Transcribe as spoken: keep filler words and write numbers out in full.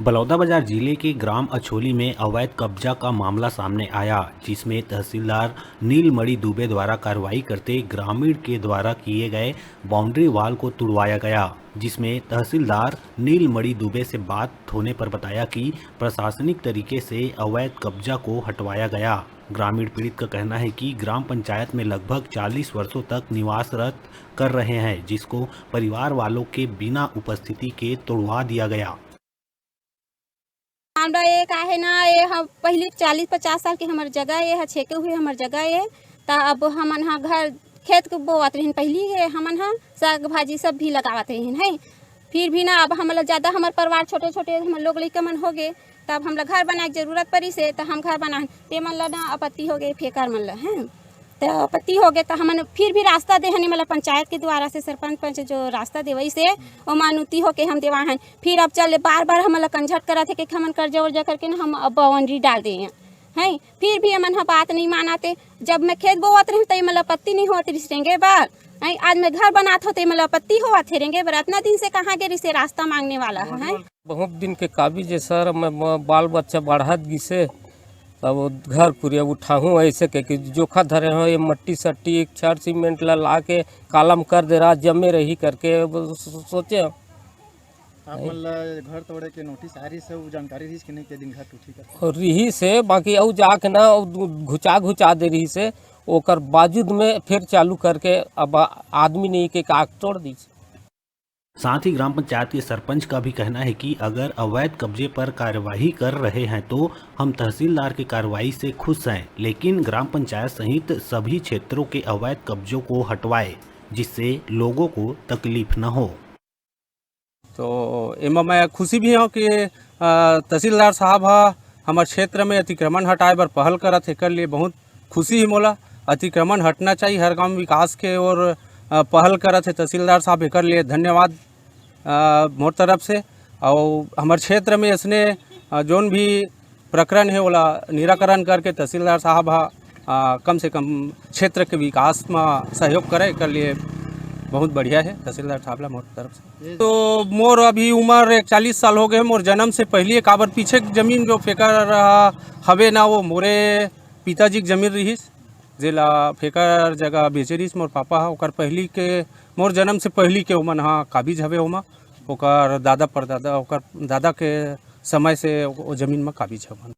बलौदाबाजार जिले के ग्राम अछोली में अवैध कब्जा का मामला सामने आया, जिसमें तहसीलदार नीलमणि दुबे द्वारा कार्रवाई करते ग्रामीण के द्वारा किए गए बाउंड्री वॉल को तुड़वाया गया, जिसमें तहसीलदार नीलमणि दुबे से बात होने पर बताया कि प्रशासनिक तरीके से अवैध कब्जा को हटवाया गया। ग्रामीण पीड़ित का कहना है कि ग्राम पंचायत में लगभग चालीस वर्षों तक निवासरत कर रहे हैं, जिसको परिवार वालों के बिना उपस्थिति के तोड़वा दिया गया। हमरा ये का है ना, ये हम पहली चालीस पचास साल के हमर जगह ये ह, छेके हुए हमर जगह ये, त अब हमन ह घर खेत के बोवत रहिन पहली ये हमन ह साग भाजी सब भी लगावत रहिन है। फिर भी ना अब हमला ज़्यादा हमर परिवार छोटे छोटे हमर लोग लइका मन हो गे, तब हमला घर बनाए के जरूरत पड़िस हे, त हम घर बनाहन। ते मन ला ना आपत्ति हो गे, फेकर मन ला, हैं, त आपत्ति हो गे, त हमन फिर भी रास्ता दे हन, मतलब पंचायत के द्वारा से सरपंच पंच जो रास्ता देवइस हे, ओमा अनुमति होके हम देवा हन। फिर अब चल बार बार हमन ला कंझट करत हे कि हमन कर्जा उर्जा करके ना हम अब बाउंड्री डाल दे हैं, हैं, फिर भी एमन ह बात नहीं मानत हे। जब मैं खेत बोवत रही त एमन ला आपत्ति नहीं होत रिहिस रेंगे बर, हैं, आज मैं घर बनात हो त एमन ला आपत्ति होवत हे रेंगे बर। अतना दिन से कहाँ गे रिहिस हे रास्ता मांगने वाला ह, हैं? बहुत दिन के काबिज हे सर, मैं ब-, बाल बच्चा बढ़त गिसे, तब घर कुरिया उठाहूँ ऐसे के कि जोखा धरे हो, ये मट्टी सट्टी एक छर सीमेंट ला, ला के कालम कर दे, रात जमे रही करके वो सो-, सोचे हो। आप मन ला घर तोड़े के नोटिस आ रहिस हे, वो जानकारी रहिस कि नहीं के दिन घर टूटी कर? और रहिस हे, बाकी अउ जाके ना अउ दु-, घुचा घुचा दे रहिस हे, ओकर बावजूद में फिर चालू करके अब आदमी नहीं के का तोड़ दीस। साथ ही ग्राम पंचायत के सरपंच का भी कहना है कि अगर अवैध कब्जे पर कार्यवाही कर रहे हैं तो हम तहसीलदार के कार्रवाई से खुश हैं, लेकिन ग्राम पंचायत सहित सभी क्षेत्रों के अवैध कब्जों को हटवाए, जिससे लोगों को तकलीफ न हो। तो एमा मैं खुशी भी हूँ कि, अ, तहसीलदार साहब ह हमर क्षेत्र में अतिक्रमण हटाए बर पहल करत हे, एकर लिए बहुत खुशी ही मोला। अतिक्रमण हटना चाहिए, हर काम विकास के ओर, अ, पहल करत हे तहसीलदार साहब, एकर लिए धन्यवाद, अ, मोर तरफ से। अउ हमर क्षेत्र में इसने, अ, जोन भी प्रकरण हे, ओला निराकरण करके तहसीलदार साहब ह, आ, कम से कम क्षेत्र के विकास म सहयोग करे, एकर लिए बहुत बढ़िया हे तहसीलदार साहब ला मोर तरफ से। तो मोर अभी उम्र एक चालीस साल हो गए, मोर जन्म से पहली, काबर पीछे के जमीन जो फेकर, आ, हवे ना, वो मोरे पिताजी के जमीन रहिस, जेला फेकर जगह बेचे रहिस मोर पापा ह। ओकर पहली के, मोर जन्म से पहली के ओमन ह काबिज हवे ओमा, ओकर दादा परदादा, ओकर दादा के समय से ओ जमीन म काबिज हवन।